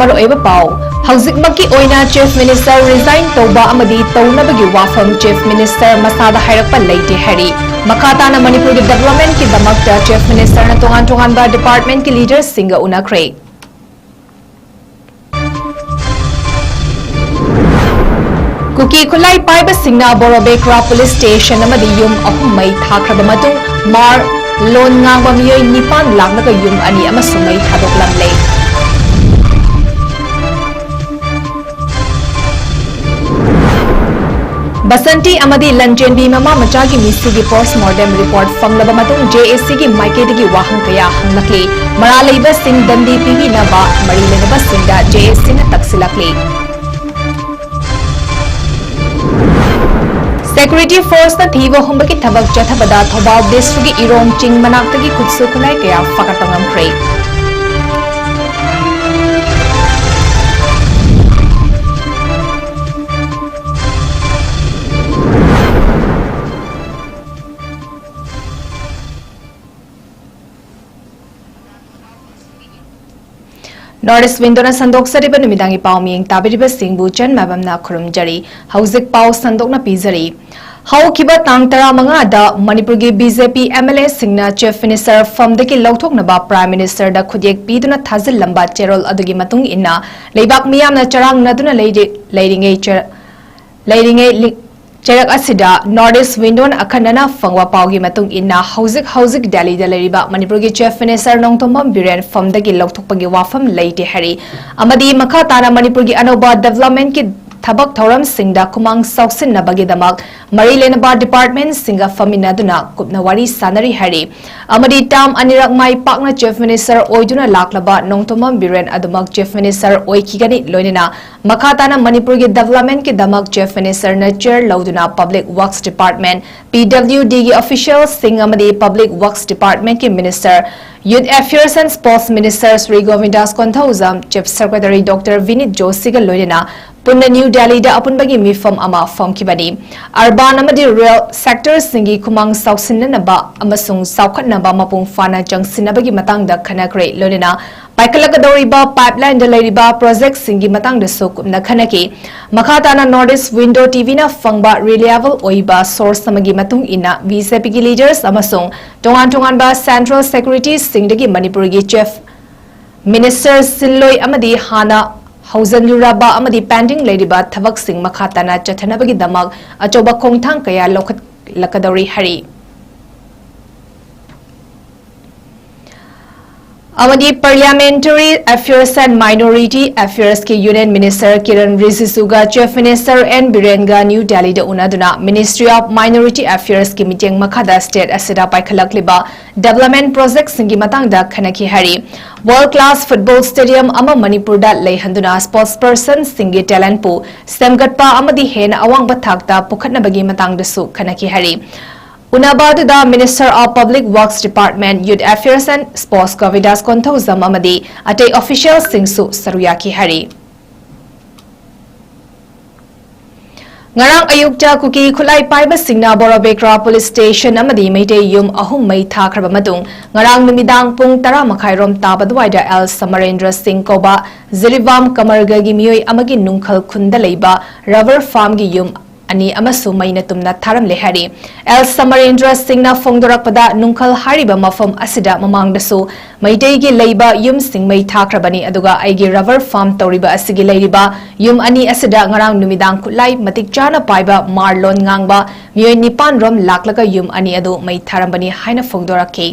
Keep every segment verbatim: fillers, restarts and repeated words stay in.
ꯃꯔꯨꯑꯣꯏꯕ ꯄꯥꯎ꯫ ꯍꯧꯖꯤꯛꯃꯛꯀꯤ ꯑꯣꯏꯅ Chief Minister resign ꯇꯧꯕ ꯑꯃꯗꯤ ꯇꯧꯅꯕꯒꯤ ꯋꯥꯐꯝ Chief Minister ꯃꯁꯥꯗ ꯍꯥꯏꯔꯛꯄ ꯂꯩꯇꯦ ꯍꯥꯏꯔꯤ꯫ ꯃꯈꯥ ꯇꯥꯅ ꯃꯅꯤꯄꯨꯔꯒꯤ developmentꯀꯤꯗꯃꯛꯇ Chief Ministerꯅ ꯇꯣꯉꯥꯟ ꯇꯣꯉꯥꯟꯕ departmentꯀꯤ leaderꯁꯤꯡꯒ ꯎꯅꯈ꯭ꯔꯦ꯫ ꯀꯨꯀꯤ ꯈꯨꯠꯂꯥꯏ ꯄꯥꯏꯕꯁꯤꯡꯅ ꯕꯣꯔꯣꯕꯦꯀ꯭ꯔꯥ police station ꯑꯃꯗꯤ ꯌꯨꯝ ꯑꯍꯨꯝ ꯃꯩ ꯊꯥꯈ꯭ꯔꯕ ꯃꯇꯨꯡ ꯃꯥꯔ ꯂꯣꯟ ꯉꯥꯡꯕ ꯃꯤꯑꯣꯏ ꯅꯤꯄꯥꯟ ꯂꯥꯛꯂꯒ ꯌꯨꯝ ꯑꯅꯤ ꯑꯃꯁꯨ ꯃꯩ ꯊꯥꯗꯣꯛꯂꯝꯂꯦ꯫ ꯕꯁꯟꯇꯤ ꯑꯃꯗꯤ ꯂꯟꯆꯦꯟꯕꯤ ꯃꯃꯥ ꯃꯆꯥꯒꯤ ꯃꯤꯁꯤꯒꯤ post mortem report ꯐꯪꯂꯕ ꯃꯇꯨꯡ JACꯒꯤ ꯃꯥꯏꯀꯩꯗꯒꯤ ꯋꯥꯍꯪ ꯀꯌꯥ ꯍꯪꯂꯛꯂꯤ꯫ ꯃꯔꯥꯜ ꯂꯩꯕꯁꯤꯡ ꯗꯟꯗꯤ ꯄꯤꯕꯤꯅꯕ ꯃꯔꯤ ꯂꯩꯅꯕꯁꯤꯡꯗ JACꯅ ꯇꯛꯁꯤꯜꯂꯛꯂꯤ꯫ Security forceꯅ ꯊꯤꯕ ꯍꯨꯝꯕꯒꯤ ꯊꯕꯛ ꯆꯠꯊꯕꯗ ꯊꯧꯕꯥꯜ districtꯀꯤ ꯏꯔꯣꯡ ꯆꯤꯡ ꯃꯅꯥꯛꯇꯒꯤ ꯈꯨꯠꯁꯨ ꯈꯨꯠꯂꯥꯏ ꯀꯌꯥ ꯐꯥꯒꯠꯄ ꯉꯝꯈ꯭ꯔꯦ꯫ North East Windowꯅ ꯁꯟꯗꯣꯛꯆꯔꯤꯕ ꯅꯨꯃꯤꯗꯥꯡꯒꯤ ꯄꯥꯎ ꯃꯤꯌꯦꯡ ꯇꯥꯕꯤꯔꯤꯕꯁꯤꯡꯕꯨ ꯆꯟ ꯃꯥꯏꯕꯝꯅ ꯈꯨꯔꯨꯝꯖꯔꯤ꯫ ꯍꯧꯖꯤꯛ ꯄꯥꯎ ꯁꯟꯗꯣꯛꯅ ꯄꯤꯖꯔꯤ꯫ ꯍꯧꯈꯤꯕ ꯇꯥꯡ ꯇꯔꯥꯃꯉꯥꯗ ꯃꯅꯤꯄꯨꯔꯒꯤ BJP MLAꯁꯤꯡꯅ Chief Minister ꯐꯝꯗꯒꯤ ꯂꯧꯊꯣꯛꯅꯕ Prime Ministerꯗ ꯈꯨꯠꯌꯦꯛ ꯄꯤꯗꯨꯅ ꯊꯥꯖꯤꯜꯂꯝꯕ ꯆꯦꯔꯣꯜ ꯑꯗꯨꯒꯤ ꯃꯇꯨꯡ ꯏꯟꯅ ꯂꯩꯕꯥꯛ ꯃꯤꯌꯥꯝꯅ ꯆꯔꯥꯡꯅꯗꯨꯅ ꯂꯩꯔꯤ-, ꯂꯩꯔꯤꯉꯩ ꯆ-, ꯂꯩꯔꯤꯉꯩ ꯂꯤ-, ꯆꯩꯔꯛ ꯑꯁꯤꯗ North East Windowꯅ ꯑꯈꯟꯅꯅ ꯐꯪꯕ ꯄꯥꯎꯒꯤ ꯃꯇꯨꯡ ꯏꯟꯅ ꯍꯧꯖꯤꯛ ꯍꯧꯖꯤꯛ ꯗꯦꯜꯂꯤꯗ ꯂꯩꯔꯤꯕ ꯃꯅꯤꯄꯨꯔꯒꯤ Chief Minister ꯅꯣꯡꯊꯣꯝꯕꯝ ꯕꯤꯔꯦꯟ ꯐꯝꯗꯒꯤ ꯂꯧꯊꯣꯛꯄꯒꯤ ꯋꯥꯐꯝ ꯂꯩꯇꯦ ꯍꯥꯏꯔꯤ꯫ ꯑꯃꯗꯤ ꯃꯈꯥ ꯇꯥꯅ ꯃꯅꯤꯄꯨꯔꯒꯤ ꯑꯅꯧꯕ developmentꯀꯤ ꯊꯕꯛ ꯊꯧꯔꯝꯁꯤꯡꯗ ꯈꯨꯃꯥꯡ ꯆꯥꯎꯁꯤꯟꯅꯕꯒꯤꯗꯃꯛ ꯃꯔꯤ ꯂꯩꯅꯕ departmentꯁꯤꯡꯒ ꯐꯝꯃꯤꯟꯅꯗꯨꯅ ꯀꯨꯞꯅ ꯋꯥꯔꯤ ꯁꯥꯟꯅꯔꯤ ꯍꯥꯏꯔꯤ꯫ ꯑꯃꯗꯤ term ꯑꯅꯤꯔꯛ ꯃꯥꯏ ꯄꯥꯛꯅ Chief Minister ꯑꯣꯏꯗꯨꯅ ꯂꯥꯛꯂꯕ ꯅꯣꯡꯊꯣꯝꯕꯝ ꯕꯤꯔꯦꯟ ꯑꯗꯨꯃꯛ Chief Minister ꯑꯣꯏꯈꯤꯒꯅꯤ, ꯂꯣꯏꯅꯅ ꯃꯈꯥ ꯇꯥꯅ ꯃꯅꯤꯄꯨꯔꯒꯤ developmentꯀꯤꯗꯃꯛ Chief Ministerꯅ chair ꯂꯧꯗꯨꯅ Public Works Department, PWDꯒꯤ officialꯁꯤꯡ ꯑꯃꯗꯤ Public Works Departmentꯀꯤ Minister, Youth Affairs and Sports Minister Shri ꯒꯣꯕꯤꯟꯗꯥꯁ Konthoujam, Chief Secretary Doctor ꯕꯤꯅꯤꯠ ꯖꯣꯁꯤꯒ ꯂꯣꯏꯅꯅ ꯄꯨꯟꯅ ꯅ꯭ꯌꯨ ꯗꯦꯜꯂꯤꯗ ꯑꯄꯨꯟꯕꯒꯤ ꯃꯤꯐꯝ ꯑꯃ ꯐꯝꯈꯤꯕꯅꯤ꯫ ꯑꯔꯕꯥꯟ ꯑꯃꯗꯤ ꯔꯨꯔꯦꯜ ꯁꯦꯛꯇꯔꯁꯤꯡꯒꯤ ꯈꯨꯃꯥꯡ ꯆꯥꯎꯁꯤꯟꯅꯅꯕ ꯑꯃꯁꯨꯡ ꯆꯥꯎꯈꯠꯅꯕ ꯃꯄꯨꯡ ꯐꯥꯅ ꯆꯪꯁꯤꯟꯅꯕꯒꯤ ꯃꯇꯥꯡꯗ ꯈꯟꯅꯈ꯭ꯔꯦ꯫ ꯂꯣꯏꯅꯅ ꯄꯥꯏꯈꯠꯂꯛꯀꯗꯧꯔꯤꯕ ꯄꯥꯏꯞꯂꯥꯏꯟꯗ ꯂꯩꯔꯤꯕ ꯄ꯭ꯔꯣꯖꯦꯛꯁꯤꯡꯒꯤ ꯃꯇꯥꯡꯗꯁꯨ ꯀꯨꯞꯅ ꯈꯟꯅꯈꯤ꯫ ꯃꯈꯥ ꯇꯥꯅ North East Window ꯇꯤꯚꯤꯅ ꯐꯪꯕ ꯔꯤꯂꯤꯌꯦꯕꯜ ꯑꯣꯏꯕ ꯁꯣꯔꯁ ꯑꯃꯒꯤ ꯃꯇꯨꯡ ꯏꯟꯅ ꯕꯤ ꯖꯦ ꯄꯤꯒꯤ ꯂꯤꯗꯔꯁ ꯑꯃꯁꯨꯡ ꯇꯣꯉꯥꯟ ꯇꯣꯉꯥꯟꯕ ꯁꯦꯟꯇ꯭ꯔꯦꯜ ꯁꯦꯀ꯭ꯌꯨꯔꯤꯇꯤꯁꯤꯡꯗꯒꯤ ꯃꯅꯤꯄꯨꯔꯒꯤ ꯆꯤꯐ ꯃꯤꯅꯤꯁꯇꯔ ꯁꯤꯜꯂꯣꯏ ꯑꯃꯗꯤ ꯍꯥꯟꯅ ꯍꯧꯖꯤꯜꯂꯨꯔꯕ ꯑꯃꯗꯤ ꯄꯦꯟꯗꯤꯡ ꯂꯩꯔꯤꯕ ꯊꯕꯛꯁꯤꯡ ꯃꯈꯥ ꯇꯥꯅ ꯆꯠꯊꯅꯕꯒꯤꯗꯃꯛ ꯑꯆꯧꯕ ꯈꯣꯡꯊꯥꯡ ꯀꯌꯥ ꯂꯧꯈꯠꯂꯛꯀꯗꯧꯔꯤ ꯍꯥꯏꯔꯤ꯫ ꯑꯃꯗꯤ Parliamentary Affairs and Minority Affairs ꯀꯤ Union Minister ꯀꯤꯔꯟ ꯔꯤꯖꯤꯖꯨꯒ Chief Minister ꯑꯦꯟ ꯕꯤꯔꯦꯟꯒ ꯅ꯭ꯌꯨ ꯗꯦꯜꯂꯤꯗ ꯎꯅꯗꯨꯅ Ministry of Minority Affairs ꯀꯤ ꯃꯤꯠꯌꯦꯡ ꯃꯈꯥꯗ state ꯑꯁꯤꯗ ꯄꯥꯏꯈꯠꯂꯛꯂꯤꯕ development project ꯁꯤꯡꯒꯤ ꯃꯇꯥꯡꯗ ꯈꯟꯅꯈꯤ ꯍꯥꯏꯔꯤ꯫ World class football stadium ꯑꯃ ꯃꯅꯤꯄꯨꯔꯗ ꯂꯩꯍꯟꯗꯨꯅ sports person ꯁꯤꯡꯒꯤ talent ꯄꯨ ꯁꯦꯝꯒꯠꯄ ꯑꯃꯗꯤ ꯍꯦꯟꯅ ꯑꯋꯥꯡꯕ ꯊꯥꯛꯇ ꯄꯨꯈꯠꯅꯕꯒꯤ ꯃꯇꯥꯡꯗꯁꯨ ꯈꯟꯅꯈꯤ ꯍꯥꯏꯔꯤ꯫ ꯎꯅꯕ ꯑꯗꯨꯗ Minister of Public Works Department, Youth Affairs and Sports ꯒꯣꯕꯤꯟꯗꯥꯁ Konthoujam ꯑꯃꯗꯤ ꯑꯇꯩ official ꯁꯤꯡꯁꯨ ꯁꯔꯨꯛ ꯌꯥꯈꯤ ꯍꯥꯏꯔꯤ꯫ ꯉꯔꯥꯡ ꯑꯌꯨꯛꯇ ꯀꯨꯀꯤ ꯈꯨꯠꯂꯥꯏ ꯄꯥꯏꯕꯁꯤꯡꯅ ꯕꯣꯔꯣꯕꯦꯀ꯭ꯔꯥ police station ꯑꯃꯗꯤ ꯃꯩꯇꯩ ꯌꯨꯝ ꯑꯍꯨꯝ ꯃꯩ ꯊꯥꯈ꯭ꯔꯕ ꯃꯇꯨꯡ, ꯉꯔꯥꯡ ꯅꯨꯃꯤꯗꯥꯡ ꯄꯨꯡ ꯇꯔꯥ ꯃꯈꯥꯏꯔꯣꯝ ꯇꯥꯕ ꯑꯗꯨꯋꯥꯏꯗ ꯑꯦꯜ ꯁꯃꯔꯦꯟꯗ꯭ꯔ ꯁꯤꯡ ꯀꯧꯕ ꯖꯤꯔꯤꯕꯥꯝ ꯀꯃꯔꯒꯒꯤ ꯃꯤꯑꯣꯏ ꯑꯃꯒꯤ ꯅꯨꯡꯈꯜ ꯈꯨꯟꯗ ꯂꯩꯕ rubber farm ꯒꯤ ꯌꯨꯝ ꯑꯅꯤ ꯑꯃꯁꯨ ꯃꯩꯅ ꯇꯨꯝꯅ ꯊꯥꯔꯝꯂꯦ ꯍꯥꯏꯔꯤ꯫ ꯑꯦꯜ ꯁꯃꯔꯦꯟꯗ꯭ꯔ ꯁꯤꯡꯅ ꯐꯣꯡꯗꯣꯔꯛꯄꯗ, ꯅꯨꯡꯈꯜ ꯍꯥꯏꯔꯤꯕ ꯃꯐꯝ ꯑꯁꯤꯗ ꯃꯃꯥꯡꯗꯁꯨ ꯃꯩꯇꯩꯒꯤ ꯂꯩꯕ ꯌꯨꯝꯁꯤꯡ ꯃꯩ ꯊꯥꯈ꯭ꯔꯕꯅꯤ, ꯑꯗꯨꯒ ꯑꯩꯒꯤ rubber farm ꯇꯧꯔꯤꯕ ꯑꯁꯤꯒꯤ ꯂꯩꯔꯤꯕ ꯌꯨꯝ ꯑꯅꯤ ꯑꯁꯤꯗ ꯉꯔꯥꯡ ꯅꯨꯃꯤꯗꯥꯡ ꯈꯨꯠꯂꯥꯏ ꯃꯇꯤꯛ ꯆꯥꯅ ꯄꯥꯏꯕ ꯃꯥꯔ ꯂꯣꯟ ꯉꯥꯡꯕ ꯃꯤꯑꯣꯏ ꯅꯤꯄꯥꯟ ꯔꯣꯝ ꯂꯥꯛꯂꯒ ꯌꯨꯝ ꯑꯅꯤ ꯑꯗꯨ ꯃꯩ ꯊꯥꯔꯝꯕꯅꯤ ꯍꯥꯏꯅ ꯐꯣꯡꯗꯣꯔꯛꯈꯤ꯫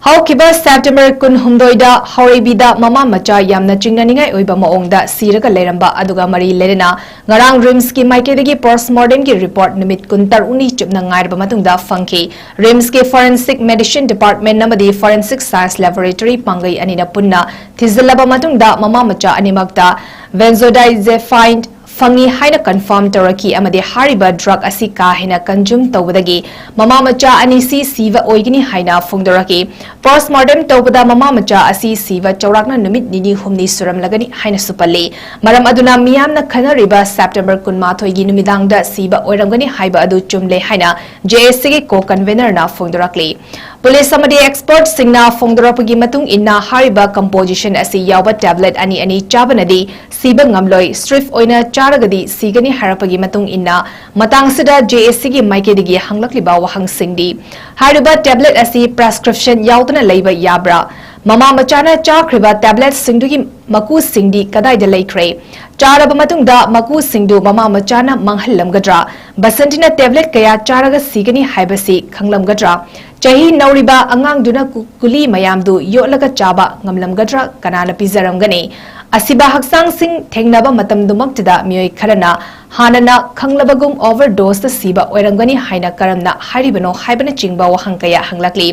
ꯍꯧꯈꯤꯕ September ꯀꯨꯟꯍꯨꯝꯗꯣꯏꯗ ꯍꯥꯎꯔꯩꯕꯤꯗ ꯃꯃꯥ ꯃꯆꯥ ꯌꯥꯝꯅ ꯆꯤꯡꯅꯅꯤꯡꯉꯥꯏ ꯑꯣꯏꯕ ꯃꯑꯣꯡꯗ ꯁꯤꯔꯒ ꯂꯩꯔꯝꯕ ꯑꯗꯨꯒ ꯃꯔꯤ ꯂꯩꯅꯅ ꯉꯔꯥꯡ ꯔꯤꯝꯁꯀꯤ ꯃꯥꯏꯀꯩꯗꯒꯤ post mortem ꯒꯤ report ꯅꯨꯃꯤꯠ ꯀꯨꯟꯇꯔꯨꯛꯅꯤ ꯆꯨꯞꯅ ꯉꯥꯏꯔꯕ ꯃꯇꯨꯡꯗ ꯐꯪꯈꯤ꯫ ꯔꯤꯝꯁꯀꯤ forensic medicine department ꯑꯃꯗꯤ forensic science laboratory ꯄꯥꯡꯒꯩ ꯑꯅꯤꯅ ꯄꯨꯟꯅ ꯊꯤꯖꯤꯜꯂꯕ ꯃꯇꯨꯡꯗ ꯃꯃꯥ ꯃꯆꯥ ꯑꯅꯤꯃꯛꯇ benzodiazepine ꯐꯪꯉꯤ ꯍꯥꯏꯅ ꯀꯟꯐꯥꯔꯝ ꯇꯧꯔꯛꯈꯤ ꯑꯃꯗꯤ ꯍꯥꯏꯔꯤꯕ ꯗ꯭ꯔꯒ ꯑꯁꯤ ꯀꯥ ꯍꯦꯟꯅ ꯀꯟꯖꯨꯝ ꯇꯧꯕꯗꯒꯤ ꯃꯃꯥ ꯃꯆꯥ ꯑꯅꯤꯁꯤ ꯁꯤꯕ ꯑꯣꯏꯒꯅꯤ ꯍꯥꯏꯅ ꯐꯣꯡꯗꯣꯔꯛꯈꯤ꯫ ꯄꯣꯁꯃꯣꯔꯇꯦꯝ ꯇꯧꯕꯗ ꯃꯃꯥ ꯃꯆꯥ ꯑꯁꯤ ꯁꯤꯕ ꯆꯥꯎꯔꯥꯛꯅ ꯅꯨꯃꯤꯠ ꯅꯤꯅꯤ ꯍꯨꯝꯅꯤ ꯁꯨꯔꯝꯂꯒꯅꯤ ꯍꯥꯏꯅꯁꯨ ꯄꯜꯂꯤ꯫ ꯃꯔꯝ ꯑꯗꯨꯅ ꯃꯤꯌꯥꯝꯅ ꯈꯟꯅꯔꯤꯕ ꯁꯦꯞꯇꯦꯝꯕꯔ ꯀꯨꯟꯃꯥꯊꯣꯏꯒꯤ ꯅꯨꯃꯤꯗꯥꯡꯗ ꯁꯤꯕ ꯑꯣꯏꯔꯝꯒꯅꯤ ꯍꯥꯏꯕ ꯑꯗꯨ ꯆꯨꯝꯂꯦ ꯍꯥꯏꯅ ꯖꯦ ꯑꯦꯁ ꯁꯤꯒꯤ ꯀꯣ ꯀꯟꯚꯦꯅꯔꯅ ꯐꯣꯡꯗꯣꯔꯛꯂꯤ꯫ ꯄꯨꯂꯤꯁ ꯑꯃꯗꯤ ꯑꯦꯛꯁꯄꯔꯠꯁꯤꯡꯅ ꯐꯣꯡꯗꯣꯔꯛꯄꯒꯤ ꯃꯇꯨꯡ ꯏꯟꯅ ꯍꯥꯏꯔꯤꯕ ꯀꯝꯄꯣꯖꯤꯁꯟ ꯑꯁꯤ ꯌꯥꯎꯕ ꯇꯦꯕ꯭ꯂꯦꯠ ꯑꯅꯤ ꯑꯅꯤ ꯆꯥꯕꯅꯗꯤ ꯁꯤꯕ ꯉꯝꯂꯣꯏ꯫ ꯁ꯭ꯇ꯭ꯔꯤꯞ ꯑꯣꯏꯅ ꯆꯥꯔꯒꯗꯤ ꯁꯤꯒꯅꯤ ꯍꯥꯏꯔꯛꯄꯒꯤ ꯃꯇꯨꯡ ꯏꯟꯅ ꯃꯇꯥꯡꯁꯤꯗ ꯖꯦ ꯑꯦꯁ ꯁꯤꯒꯤ ꯃꯥꯏꯀꯩꯗꯒꯤ ꯍꯪꯂꯛꯂꯤꯕ ꯋꯥꯍꯪꯁꯤꯡꯗꯤ, ꯍꯥꯏꯔꯤꯕ ꯇꯦꯕ꯭ꯂꯦꯠ ꯑꯁꯤ ꯄ꯭ꯔꯦꯁꯀ꯭ꯔꯤꯞꯁꯟ ꯌꯥꯎꯗꯅ ꯂꯩꯕ ꯌꯥꯕ꯭ꯔꯥ? ꯃꯃꯥ ꯃꯆꯥꯅ ꯆꯥꯈ꯭ꯔꯤꯕ ꯇꯦꯕ꯭ꯂꯦꯠꯁꯤꯡꯗꯨꯒꯤ ꯃꯀꯨꯁꯤꯡꯗꯤ ꯀꯗꯥꯏꯗ ꯂꯩꯈ꯭ꯔꯦ? ꯆꯥꯔꯕ ꯃꯇꯨꯡꯗ ꯃꯀꯨꯁꯤꯡꯗꯨ ꯃꯃꯥ ꯃꯆꯥꯅ ꯃꯥꯡꯍꯜꯂꯝꯒꯗ꯭ꯔꯥ? ꯕꯁꯟꯇꯤꯅ ꯇꯦꯕ꯭ꯂꯦꯠ ꯀꯌꯥ ꯆꯥꯔꯒ ꯁꯤꯒꯅꯤ ꯍꯥꯏꯕꯁꯤ ꯈꯪꯂꯝꯒꯗ꯭ꯔꯥ? ꯆꯍꯤ ꯅꯧꯔꯤꯕ ꯑꯉꯥꯡꯗꯨꯅ ꯀꯨ-, ꯒꯨꯂꯤ ꯃꯌꯥꯝꯗꯨ ꯌꯣꯠꯂꯒ ꯆꯥꯕ ꯉꯝꯂꯝꯒꯗ꯭ꯔꯥ? ꯀꯅꯥꯅ ꯄꯤꯖꯔꯝꯒꯅꯤ? ꯑꯁꯤꯕ ꯍꯛꯆꯥꯡꯁꯤꯡ ꯊꯦꯡꯅꯕ ꯃꯇꯝꯗꯨꯃꯛꯇꯗ ꯃꯤꯑꯣꯏ ꯈꯔꯅ ꯍꯥꯟꯅꯅ ꯈꯪꯂꯕꯒꯨꯝ ꯑꯣꯚꯔꯗꯣꯁꯇ ꯁꯤꯕ ꯑꯣꯏꯔꯝꯒꯅꯤ ꯍꯥꯏꯅ ꯀꯔꯝꯅ ꯍꯥꯏꯔꯤꯕꯅꯣ ꯍꯥꯏꯕꯅꯆꯤꯡꯕ ꯋꯥꯍꯪ ꯀꯌꯥ ꯍꯪꯂꯛꯂꯤ꯫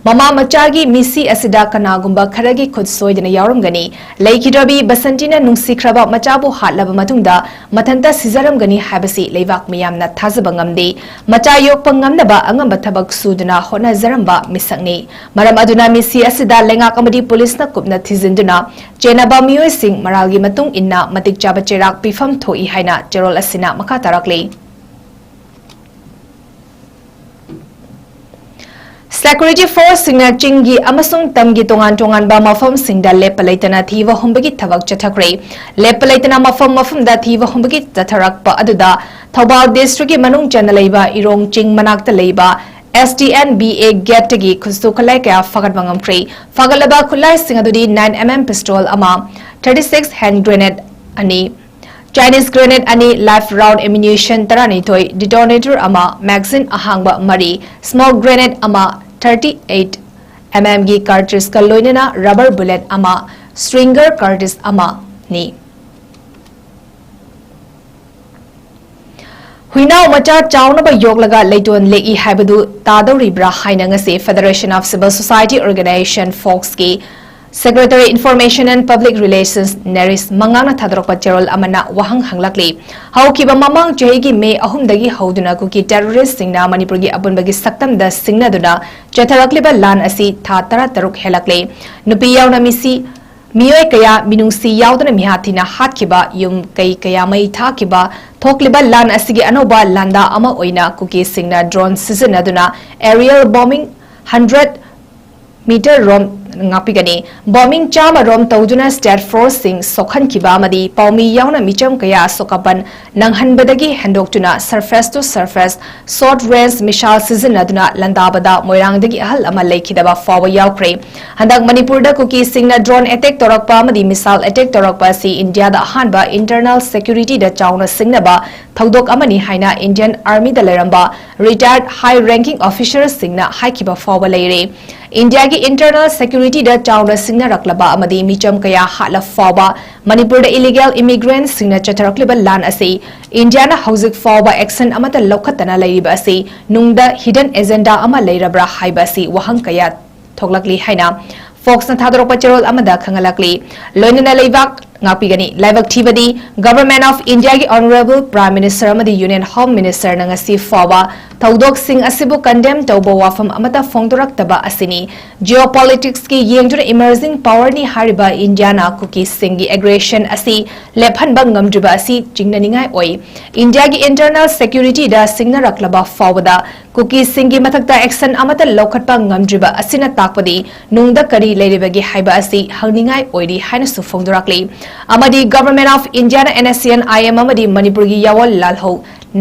ꯃꯃꯥ ꯃꯆꯥꯒꯤ ꯃꯤꯁꯤ ꯑꯁꯤꯗ ꯀꯅꯥꯒꯨꯝꯕ ꯈꯔꯒꯤ ꯈꯨꯠ ꯁꯣꯏꯗꯅ ꯌꯥꯎꯔꯝꯒꯅꯤ꯫ ꯂꯩꯈꯤꯗ꯭ꯔꯕꯤ ꯕꯁꯟꯇꯤꯅ ꯅꯨꯡꯁꯤꯈ꯭ꯔꯕ ꯃꯆꯥꯕꯨ ꯍꯥꯠꯂꯕ ꯃꯇꯨꯡꯗ ꯃꯊꯟꯇ ꯁꯤꯖꯔꯝꯒꯅꯤ ꯍꯥꯏꯕꯁꯤ ꯂꯩꯕꯥꯛ ꯃꯤꯌꯥꯝꯅ ꯊꯥꯖꯕ ꯉꯝꯗꯦ꯫ ꯃꯆꯥ ꯌꯣꯛꯄ ꯉꯝꯅꯕ ꯑꯉꯝꯕ ꯊꯕꯛ ꯁꯨꯗꯨꯅ ꯍꯣꯠꯅꯖꯔꯝꯕ ꯃꯤꯁꯛꯅꯤ꯫ ꯃꯔꯝ ꯑꯗꯨꯅ ꯃꯤꯁꯤ ꯑꯁꯤꯗ ꯂꯩꯉꯥꯛ ꯑꯃꯗꯤ ꯄꯨꯂꯤꯁꯅ ꯀꯨꯞꯅ ꯊꯤꯖꯤꯟꯗꯨꯅ ꯆꯦꯟꯅꯕ ꯃꯤꯑꯣꯏꯁꯤꯡ ꯃꯔꯥꯜꯒꯤ ꯃꯇꯨꯡ ꯏꯟꯅ ꯃꯇꯤꯛ ꯆꯥꯕ ꯆꯩꯔꯥꯛ ꯄꯤꯐꯝ ꯊꯣꯛꯏ ꯍꯥꯏꯅ ꯆꯦꯔꯣꯜ ꯑꯁꯤꯅ ꯃꯈꯥ ꯇꯥꯔꯛꯂꯤ꯫ ꯁꯦꯀ꯭ꯌꯨꯔꯤꯇꯤ ꯐꯣꯔꯁꯁꯤꯡꯅ ꯆꯤꯡꯒꯤ ꯑꯃꯁꯨꯡ ꯇꯝꯒꯤ ꯇꯣꯉꯥꯟ ꯇꯣꯉꯥꯟꯕ ꯃꯐꯝꯁꯤꯡꯗ ꯂꯦꯞꯄ ꯂꯩꯇꯅ ꯊꯤꯕ ꯍꯨꯝꯕꯒꯤ ꯊꯕꯛ ꯆꯠꯊꯈ꯭ꯔꯦ꯫ ꯂꯦꯞꯄ ꯂꯩꯇꯅ ꯃꯐꯝ ꯃꯐꯝꯗ ꯊꯤꯕ ꯍꯨꯝꯕꯒꯤ ꯆꯠꯊꯔꯛꯄ ꯑꯗꯨꯗ ꯊꯧꯕꯥꯜ ꯗꯤꯁꯇ꯭ꯔꯤꯛꯀꯤ ꯃꯅꯨꯡ ꯆꯟꯅ ꯂꯩꯕ ꯏꯔꯣꯡ ꯆꯤꯡ ꯃꯅꯥꯛꯇ ꯂꯩꯕ ꯑꯦꯁ ꯇꯤ ꯑꯦꯟ ꯕꯤ ꯑꯦ ꯒꯦꯠꯇꯒꯤ ꯈꯨꯠꯁꯨ ꯈꯨꯠꯂꯥꯏ ꯀꯌꯥ ꯐꯥꯒꯠꯄ ꯉꯝꯈ꯭ꯔꯦ꯫ ꯐꯥꯒꯠꯂꯕ ꯈꯨꯠꯂꯥꯏꯁꯤꯡ ꯑꯗꯨꯗꯤ nine M M pistol ꯑꯃ, thirty six hand grenade ꯑꯅꯤ, Chinese grenade ꯑꯅꯤ, live round ammunition ꯇꯔꯥꯅꯤꯊꯣꯏ, detonator ꯑꯃ, magazine ꯑꯍꯥꯡꯕ ꯃꯔꯤ, smoke grenade ꯑꯃ, thirty eight M M ꯒꯤ cartridge ꯀ ꯂꯣꯏꯅꯅ rubber bullet ꯑꯃ, stringer cartridge ꯑꯃꯅꯤ꯫ ꯍꯨꯏꯅꯥꯎ ꯃꯆꯥ ꯆꯥꯎꯅꯕ ꯌꯣꯛꯂꯒ ꯂꯩꯇꯣꯟ ꯂꯦꯛꯏ ꯍꯥꯏꯕꯗꯨ ꯇꯥꯗꯧꯔꯤꯕ꯭ꯔꯥ ꯍꯥꯏꯅ ꯉꯁꯤ Federation of Civil Society Organization, ꯐꯣꯛꯁꯀꯤ Secretary Information and Public Relations Naresh Mangangna ꯊꯥꯗꯣꯔꯛꯄ ꯆꯦꯔꯣꯜ ꯑꯃꯅ ꯋꯥꯍꯪ ꯍꯪꯂꯛꯂꯤ꯫ ꯍꯧꯈꯤꯕ ꯃꯃꯥꯡ ꯆꯍꯤꯒꯤ ꯃꯦ ꯑꯍꯨꯝꯗꯒꯤ ꯍꯧꯗꯨꯅ ꯀꯨꯀꯤ terroristꯁꯤꯡꯅ ꯃꯅꯤꯄꯨꯔꯒꯤ ꯑꯄꯨꯟꯕꯒꯤ ꯁꯛꯇꯝꯗ ꯁꯤꯡꯅꯗꯨꯅ ꯆꯠꯊꯔꯛꯂꯤꯕ ꯂꯥꯟ ꯑꯁꯤ ꯊꯥ ꯇꯔꯥꯇꯔꯨꯛ ꯍꯦꯜꯂꯛꯂꯦ꯫ ꯅꯨꯄꯤ ꯌꯥꯎꯅ ꯃꯤꯁꯤ, ꯃꯤꯑꯣꯏ ꯀꯌꯥ ꯃꯤꯅꯨꯡꯁꯤ ꯌꯥꯎꯗꯅ ꯃꯤꯍꯥꯠ ꯊꯤꯅ ꯍꯥꯠꯈꯤꯕ, ꯌꯨꯝ ꯀꯩ ꯀꯌꯥ ꯃꯩ ꯊꯥꯈꯤꯕ, ꯊꯣꯛꯂꯤꯕ ꯂꯥꯟ ꯑꯁꯤꯒꯤ ꯑꯅꯧꯕ ꯂꯥꯟꯗꯥ ꯑꯃ ꯑꯣꯏꯅ ꯀꯨꯀꯤꯁꯤꯡꯅ drone ꯁꯤꯖꯤꯟꯅꯗꯨꯅ aerial bombing hundred meter ꯔꯣꯝ ꯉꯥꯛꯄꯤꯒꯅꯤ꯫ Bombing ꯆꯥꯝꯃ ꯔꯣꯝ ꯇꯧꯗꯨꯅ state forceꯁꯤꯡ ꯁꯣꯛꯍꯟꯈꯤꯕ ꯑꯃꯗꯤ ꯄꯥꯎꯃꯤ ꯌꯥꯎꯅ ꯃꯤꯆꯝ ꯀꯌꯥ ꯑꯁꯣꯛ ꯑꯄꯟ ꯅꯪꯍꯟꯕꯗꯒꯤ ꯍꯦꯟꯗꯣꯛꯇꯨꯅ surface to surface short range missile ꯁꯤꯖꯤꯟꯅꯗꯨꯅ ꯂꯥꯟꯗꯥꯕꯗ ꯃꯣꯏꯔꯥꯡꯗꯒꯤ ꯑꯍꯜ ꯑꯃ ꯂꯩꯈꯤꯗꯕ ꯐꯥꯎꯕ ꯌꯥꯎꯈ꯭ꯔꯦ꯫ ꯍꯟꯗꯛ ꯃꯅꯤꯄꯨꯔꯗ ꯀꯨꯀꯤꯁꯤꯡꯅ drone attack ꯇꯧꯔꯛꯄ ꯑꯃꯗꯤ missile attack ꯇꯧꯔꯛꯄ ꯑꯁꯤ ꯏꯟꯗꯤꯌꯥꯗ ꯑꯍꯥꯟꯕ internal securityꯗ ꯆꯥꯎꯅ ꯁꯤꯡꯅꯕ ꯊꯧꯗꯣꯛ ꯑꯃꯅꯤ ꯍꯥꯏꯅ Indian Armyꯗ ꯂꯩꯔꯝꯕ retired high ranking officerꯁꯤꯡꯅ ꯍꯥꯏꯈꯤꯕ ꯐꯥꯎꯕ ꯂꯩꯔꯦ꯫ ꯏꯟꯗꯤꯌꯥꯒꯤ internal securityꯗ ꯆꯥꯎꯅ ꯁꯤꯡꯅꯔꯛꯂꯕ ꯑꯃꯗꯤ ꯃꯤꯆꯝ ꯀꯌꯥ ꯍꯥꯠꯂ ꯐꯥꯎꯕ ꯃꯅꯤꯄꯨꯔꯗ illegal immigrantꯁꯤꯡꯅ ꯆꯠꯊꯔꯛꯂꯤꯕ ꯂꯥꯟ ꯑꯁꯤ ꯏꯟꯗꯤꯌꯥꯅ ꯍꯧꯖꯤꯛ ꯐꯥꯎꯕ action ꯑꯃꯠꯇ ꯂꯧꯈꯠꯇꯅ ꯂꯩꯔꯤꯕ ꯑꯁꯤ ꯅꯨꯡꯗ hidden agenda ꯑꯃ ꯂꯩꯔꯕ꯭ꯔꯥ ꯍꯥꯏꯕ ꯑꯁꯤ ꯋꯥꯍꯪ ꯀꯌꯥ ꯊꯣꯛꯂꯛꯂꯤ ꯍꯥꯏꯅ Foxꯅ ꯊꯥꯗꯣꯔꯛꯄ ꯆꯦꯔꯣꯜ ꯑꯃꯗ ꯈꯪꯍꯜꯂꯛꯂꯤ꯫ ꯂꯣꯏꯅꯅ ꯂꯩꯕꯥꯛ ꯉꯥꯛꯄꯤꯒꯅꯤ꯫ ꯂꯥꯏꯕꯛ ꯊꯤꯕꯗꯤ Government of Indiaꯒꯤ Honourable Prime Minister ꯑꯃꯗꯤ Union Home Ministerꯅ ꯉꯁꯤ ꯐꯥꯎꯕ ꯊꯧꯗꯣꯛꯁꯤꯡ ꯑꯁꯤꯕꯨ condemn ꯇꯧꯕ ꯋꯥꯐꯝ ꯑꯃꯠꯇ ꯐꯣꯡꯗꯣꯔꯛꯇꯕ ꯑꯁꯤꯅꯤ꯫ Geopoliticsꯀꯤ ꯌꯦꯡꯗꯨꯅ emerging powerꯅꯤ ꯍꯥꯏꯔꯤꯕ ꯏꯟꯗꯤꯌꯥꯅ ꯀꯨꯀꯤꯁꯤꯡꯒꯤ aggression ꯑꯁꯤ ꯂꯦꯞꯍꯟꯕ ꯉꯝꯗ꯭ꯔꯤꯕ ꯑꯁꯤ ꯆꯤꯡꯅꯅꯤꯡꯉꯥꯏ ꯑꯣꯏ꯫ ꯏꯟꯗꯤꯌꯥꯒꯤ internal securityꯗ ꯁꯤꯡꯅꯔꯛꯂꯕ ꯐꯥꯎꯕꯗ ꯀꯨꯀꯤꯁꯤꯡꯒꯤ ꯃꯊꯛꯇ action ꯑꯃꯠꯇ ꯂꯧꯈꯠꯄ ꯉꯝꯗ꯭ꯔꯤꯕ ꯑꯁꯤꯅ ꯇꯥꯛꯄꯗꯤ ꯅꯨꯡꯗ ꯀꯔꯤ ꯂꯩꯔꯤꯕꯒꯦ ꯍꯥꯏꯕ ꯑꯁꯤ ꯍꯪꯅꯤꯡꯉꯥꯏ ꯑꯣꯏꯔꯤ ꯍꯥꯏꯅꯁꯨ ꯐꯣꯡꯗꯣꯔꯛꯂꯤ꯫ ꯑꯃꯗꯤ Government of Indiaꯅ NSCN-IM ꯑꯃꯗꯤ ꯃꯅꯤꯄꯨꯔꯒꯤ ꯌꯥꯑꯣꯜ ꯂꯥꯜꯍꯧ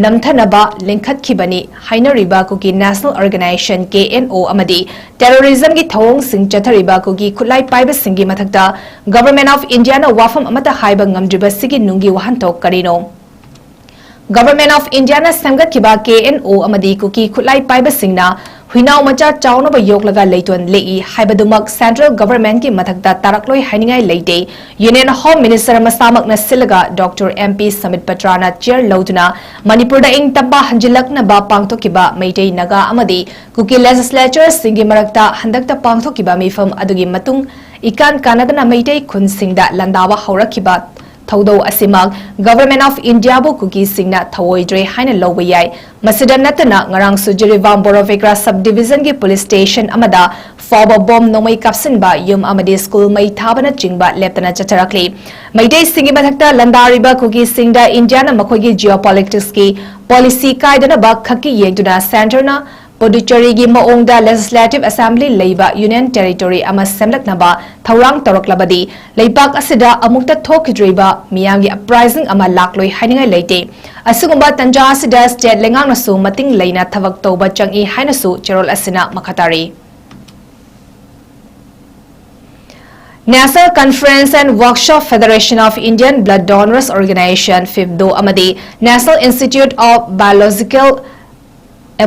ꯅꯝꯊꯅꯕ ꯂꯤꯡꯈꯠꯈꯤꯕꯅꯤ ꯍꯥꯏꯅꯔꯤꯕ ꯀꯨꯀꯤ National Organisation, KNO, ꯑꯃꯗꯤ terrorismꯒꯤ ꯊꯧꯑꯣꯡꯁꯤꯡ ꯆꯠꯊꯔꯤꯕ ꯀꯨꯀꯤ ꯈꯨꯠꯂꯥꯏ ꯄꯥꯏꯕꯁꯤꯡꯒꯤ ꯃꯊꯛꯇ Government of Indiaꯅ ꯋꯥꯐꯝ ꯑꯃꯠꯇ ꯍꯥꯏꯕ ꯉꯝꯗ꯭ꯔꯤꯕꯁꯤꯒꯤ ꯅꯨꯡꯒꯤ ꯋꯥꯍꯟꯊꯣꯛ ꯀꯔꯤꯅꯣ? Government of Indiaꯅ ꯁꯦꯝꯒꯠꯈꯤꯕ KNO ꯑꯃꯗꯤ ꯀꯨꯀꯤ ꯈꯨꯠꯂꯥꯏ ꯄꯥꯏꯕꯁꯤꯡꯅ ꯍꯨꯏꯅꯥꯎ ꯃꯆꯥ ꯆꯥꯎꯅꯕ ꯌꯣꯛꯂꯒ ꯂꯩꯇꯣꯟ ꯂꯦꯛꯏ ꯍꯥꯏꯕꯗꯨꯃꯛ central governmentꯀꯤ ꯃꯊꯛꯇ ꯇꯥꯔꯛꯂꯣꯏ ꯍꯥꯏꯅꯤꯡꯉꯥꯏ ꯂꯩꯇꯦ꯫ Union Home Minister ꯃꯁꯥꯃꯛꯅ ꯁꯤꯜꯂꯒ Doctor M P Sambit Patraꯅ chair ꯂꯧꯗꯨꯅ ꯃꯅꯤꯄꯨꯔꯗ ꯏꯪ ꯇꯞꯄ ꯍꯟꯖꯤꯜꯂꯛꯅꯕ ꯄꯥꯡꯊꯣꯛꯈꯤꯕ ꯃꯩꯇꯩ, ꯅꯥꯒꯥ ꯑꯃꯗꯤ ꯀꯨꯀꯤ legislatureꯁꯤꯡꯒꯤ ꯃꯔꯛꯇ ꯍꯟꯗꯛꯇ ꯄꯥꯡꯊꯣꯛꯈꯤꯕ ꯃꯤꯐꯝ ꯑꯗꯨꯒꯤ ꯃꯇꯨꯡ ꯏꯀꯥꯟ ꯀꯥꯟꯅꯗꯅ ꯃꯩꯇꯩ ꯈꯨꯟꯁꯤꯡꯗ ꯂꯥꯟꯗꯥꯕ ꯍꯧꯔꯛꯈꯤꯕ ꯊꯧꯗꯧ ꯑꯁꯤꯃꯛ Government of Indiaꯕꯨ ꯀꯨꯀꯤꯁꯤꯡꯅ ꯊꯧꯑꯣꯏꯗ꯭ꯔꯦ ꯍꯥꯏꯅ ꯂꯧꯕ ꯌꯥꯏ꯫ ꯃꯁꯤꯗ ꯅꯠꯇꯅ ꯉꯔꯥꯡꯁꯨ ꯖꯤꯔꯤꯕꯥꯝ ꯕꯣꯔꯣ ꯚꯤꯀ꯭ꯔꯥ sub divisionꯒꯤ police station ꯑꯃꯗ ꯐꯥꯎꯕ bomb ꯅꯣꯡꯃꯩ ꯀꯥꯞꯁꯤꯟꯕ, ꯌꯨꯝ ꯑꯃꯗꯤ school ꯃꯩ ꯊꯥꯕꯅꯆꯤꯡꯕ ꯂꯦꯞꯇꯅ ꯆꯠꯊꯔꯛꯂꯤ꯫ ꯃꯩꯇꯩꯁꯤꯡꯒꯤ ꯃꯊꯛꯇ ꯂꯥꯟꯗꯥꯔꯤꯕ ꯀꯨꯀꯤꯁꯤꯡꯗ ꯏꯟꯗꯤꯌꯥꯅ ꯃꯈꯣꯏꯒꯤ geopoliticsꯀꯤ policy ꯀꯥꯏꯗꯅꯕ ꯈꯛꯀꯤ ꯌꯦꯡꯗꯨꯅ centreꯅ ꯄꯨꯗꯨꯆꯦꯔꯤꯒꯤ ꯃꯑꯣꯡꯗ Legislative Assembly ꯂꯩꯕ Union Territory ꯑꯃ ꯁꯦꯝꯂꯛꯅꯕ ꯊꯧꯔꯥꯡ ꯇꯧꯔꯛꯂꯕꯗꯤ ꯂꯩꯕꯥꯛ ꯑꯁꯤꯗ ꯑꯃꯨꯛꯇ ꯊꯣꯛꯈꯤꯗ꯭ꯔꯤꯕ ꯃꯤꯌꯥꯝꯒꯤ uprising ꯑꯃ ꯂꯥꯛꯂꯣꯏ ꯍꯥꯏꯅꯤꯡꯉꯥꯏ ꯂꯩꯇꯦ꯫ ꯑꯁꯤꯒꯨꯝꯕ ꯇꯟꯖꯥ ꯑꯁꯤꯗ state ꯂꯩꯉꯥꯛꯅꯁꯨ ꯃꯇꯤꯡ ꯂꯩꯅ ꯊꯕꯛ ꯇꯧꯕ ꯆꯪꯏ ꯍꯥꯏꯅꯁꯨ ꯆꯦꯔꯣꯜ ꯑꯁꯤꯅ ꯃꯈꯥ ꯇꯥꯔꯤ꯫ National Conference and Workshop, Federation of Indian Blood Donors Organization, FIBDO, ꯑꯃꯗꯤ National Institute of Biological,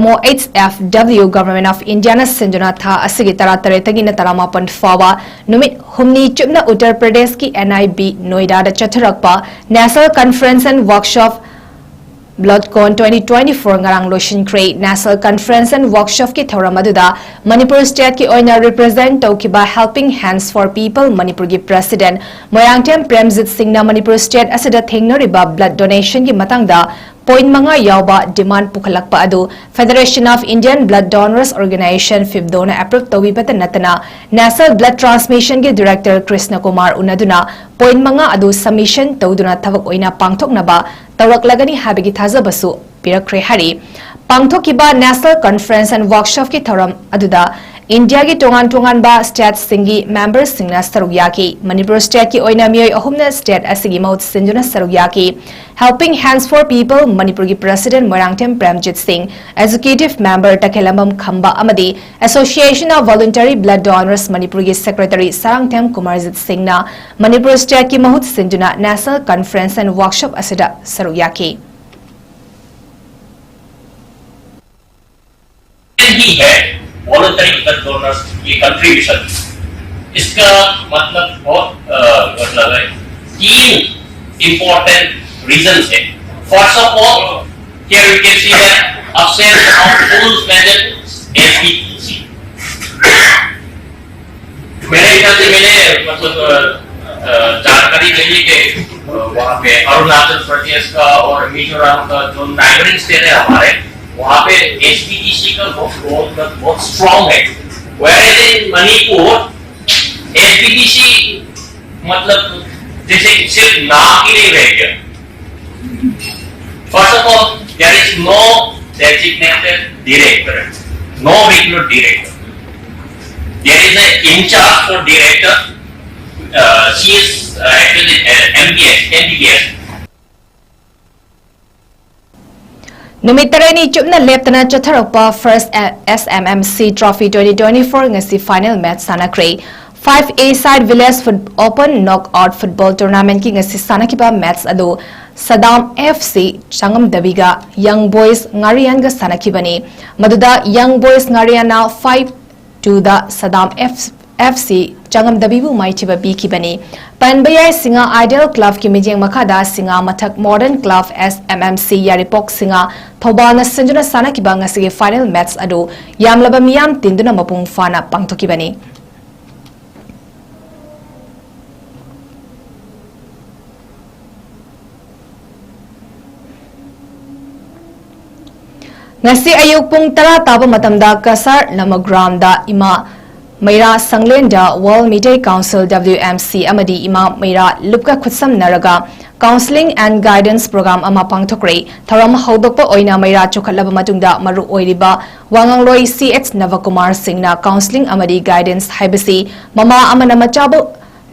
MOHFW, Government of Indiaꯅ ꯁꯤꯟꯗꯨꯅ ꯊꯥ ꯑꯁꯤꯒꯤ ꯇꯔꯥꯇꯔꯦꯠꯇꯒꯤꯅ ꯇꯔꯥꯃꯥꯄꯟ ꯐꯥꯎꯕ ꯅꯨꯃꯤꯠ ꯍꯨꯝꯅꯤ ꯆꯨꯞꯅ ꯎꯠꯇꯔ ꯄ꯭ꯔꯗꯦꯁꯀꯤ NIB ꯅꯣꯏꯗꯥꯗ ꯆꯠꯊꯔꯛꯄ National Conference and Workshop, BloodCon twenty twenty-four ꯉꯔꯥꯡ ꯂꯣꯏꯁꯤꯟꯈ꯭ꯔꯦ꯫ National Conference and Workshopꯀꯤ ꯊꯧꯔꯝ ꯑꯗꯨꯗ ꯃꯅꯤꯄꯨꯔ stateꯀꯤ ꯑꯣꯏꯅ represent ꯇꯧꯈꯤꯕ Helping Hands for People ꯃꯅꯤꯄꯨꯔꯒꯤ president ꯃꯣꯏꯔꯥꯡꯊꯦꯝ ꯄ꯭ꯔꯦꯝꯖꯤꯠ ꯁꯤꯡꯅ ꯃꯅꯤꯄꯨꯔ state ꯑꯁꯤꯗ ꯊꯦꯡꯅꯔꯤꯕ blood donationꯒꯤ ꯃꯇꯥꯡꯗ point ꯃꯉꯥ ꯌꯥꯎꯕ demand ꯄꯨꯈꯠꯂꯛꯄ ꯑꯗꯨ Federation of Indian Blood Donors Organization, FIBDOꯅ approve ꯇꯧꯕꯤꯕꯇ ꯅꯠꯇꯅ National Blood Transfusionꯒꯤ director Krishna Kumar ꯎꯅꯗꯨꯅ point ꯃꯉꯥ ꯑꯗꯨ submission ꯇꯧꯗꯨꯅ ꯊꯕꯛ ꯑꯣꯏꯅ ꯄꯥꯡꯊꯣꯛꯅꯕ ꯇꯧꯔꯛꯂꯒꯅꯤ ꯍꯥꯏꯕꯒꯤ ꯊꯥꯖꯕꯁꯨ ꯄꯤꯔꯛꯈ꯭ꯔꯦ ꯍꯥꯏꯔꯤ꯫ ꯄꯥꯡꯊꯣꯛꯈꯤꯕ National Conference and Workshopꯀꯤ ꯊꯧꯔꯝ ꯑꯗꯨꯗ ꯏꯟꯗꯤꯌꯥꯒꯤ ꯇꯣꯉꯥꯟ ꯇꯣꯉꯥꯟꯕ stateꯁꯤꯡꯒꯤ memberꯁꯤꯡꯅ ꯁꯔꯨꯛ ꯌꯥꯈꯤ꯫ ꯃꯅꯤꯄꯨꯔ stateꯀꯤ ꯑꯣꯏꯅ ꯃꯤꯑꯣꯏ ꯑꯍꯨꯝꯅ state ꯑꯁꯤꯒꯤ ꯃꯍꯨꯠ ꯁꯤꯟꯗꯨꯅ ꯁꯔꯨꯛ ꯌꯥꯈꯤ꯫ Helping Hands for People ꯃꯅꯤꯄꯨꯔꯒꯤ president ꯃꯣꯏꯔꯥꯡꯊꯦꯝ ꯄ꯭ꯔꯦꯝꯖꯤꯠ ꯁꯤꯡ, executive member ꯇꯈꯦꯂꯝꯕꯝ ꯈꯝꯕ ꯑꯃꯗꯤ Association of Voluntary Blood Donors ꯃꯅꯤꯄꯨꯔꯒꯤ secretary ꯁꯥꯔꯥꯡꯊꯦꯝ ꯀꯨꯃꯥꯔꯖꯤꯠ ꯁꯤꯡꯅ ꯃꯅꯤꯄꯨꯔ stateꯀꯤ ꯃꯍꯨꯠ ꯁꯤꯟꯗꯨꯅ National Conference and Workshop ꯑꯁꯤꯗ ꯁꯔꯨꯛ ꯌꯥꯈꯤ꯫ ही है वॉलंटरी ब्लड डोनर्स की कंट्रीब्यूशन। इसका मतलब बहुत अ, मतलब है तीन इंपॉर्टेंट रीजंस है। First of all, here you can see the absence of full fledged HBC। मेरे से मैंने मतलब अ, अ, जानकारी मिली कि अ, वहाँ पे अरुणाचल प्रदेश का और मिजोरम का जो नाइबरिंग स्टेट है हमारे, वहाँ पे एसपीटीसी का बहुत रोल बहुत स्ट्रांग है। Whereas in Manipur, एसपीटीसी मतलब जैसे सिर्फ नाम के लिए रह गया। First of all, there is no designated director, no regular director. There is a in charge for director, uh, C S, uh, actually, uh, M B S, M B B S. ꯅꯨꯃꯤꯠ ꯇꯔꯦꯠꯅꯤ ꯆꯨꯞꯅ ꯂꯦꯞꯇꯅ ꯆꯠꯊꯔꯛꯄ First S M M C Trophy twenty twenty-four ꯉꯁꯤ final match ꯁꯥꯟꯅꯈ꯭ꯔꯦ꯫ Five A side village foot open knockout football tournamentꯀꯤ ꯉꯁꯤ ꯁꯥꯟꯅꯈꯤꯕ match ꯑꯗꯨ Sadam F C ꯆꯥꯉꯝꯗꯕꯤꯒ Young Boys ꯉꯥꯔꯤꯌꯥꯟꯒ ꯁꯥꯟꯅꯈꯤꯕꯅꯤ꯫ ꯃꯗꯨꯗ Young Boys ꯉꯥꯔꯤꯌꯥꯟꯅ five two ꯗ Sadam F FC ꯆꯥꯉꯝꯗꯕꯤꯕꯨ ꯃꯥꯏꯊꯤꯕ ꯄꯤꯈꯤꯕꯅꯤ꯫ ꯄꯟꯕ ꯌꯥꯏ, ꯁꯤꯡꯉꯥ Ideal Clubꯀꯤ ꯃꯤꯠꯌꯦꯡ ꯃꯈꯥꯗ ꯁꯤꯡꯉꯥ ꯃꯊꯛ Modern Club S M M C ꯌꯥꯏꯔꯤꯄꯣꯛ ꯁꯤꯡꯉꯥ ꯊꯧꯕꯥꯜꯅ ꯁꯤꯟꯗꯨꯅ ꯁꯥꯟꯅꯈꯤꯕ ꯉꯁꯤꯒꯤ final match ꯑꯗꯨ ꯌꯥꯝꯂꯕ ꯃꯤꯌꯥꯝ ꯇꯤꯟꯗꯨꯅ ꯃꯄꯨꯡ ꯐꯥꯅ ꯄꯥꯡꯊꯣꯛꯈꯤꯕꯅꯤ꯫ ꯉꯁꯤ ꯑꯌꯨꯛ ꯄꯨꯡ ꯇꯔꯥ ꯇꯥꯕ ꯃꯇꯝꯗ ꯀꯁꯥꯔ ꯅꯃꯒ꯭ꯔꯥꯝꯗ ꯏꯃꯥ ꯃꯩꯔꯥ ꯁꯪꯂꯦꯟꯗ World Meitei Council W M C ꯑꯃꯗꯤ ꯏꯃꯥ ꯃꯩꯔꯥ ꯂꯨꯞꯀ ꯈꯨꯠꯁꯝꯅꯔꯒ Counselling and Guidance Program ꯑꯃ ꯄꯥꯡꯊꯣꯛꯈ꯭ꯔꯦ꯫ ꯊꯧꯔꯝ ꯍꯧꯗꯣꯛꯄ ꯑꯣꯏꯅ ꯃꯩꯔꯥ ꯆꯣꯛꯈꯠꯂꯕ ꯃꯇꯨꯡꯗ ꯃꯔꯨ ꯑꯣꯏꯔꯤꯕ ꯋꯥꯉꯥꯡꯂꯣꯏ C H ꯅꯕꯀꯨꯃꯥꯔ ꯁꯤꯡꯅ counselling ꯑꯃꯗꯤ guidance ꯍꯥꯏꯕꯁꯤ ꯃꯃꯥ ꯑꯃꯅ ꯃꯆꯥꯕꯨ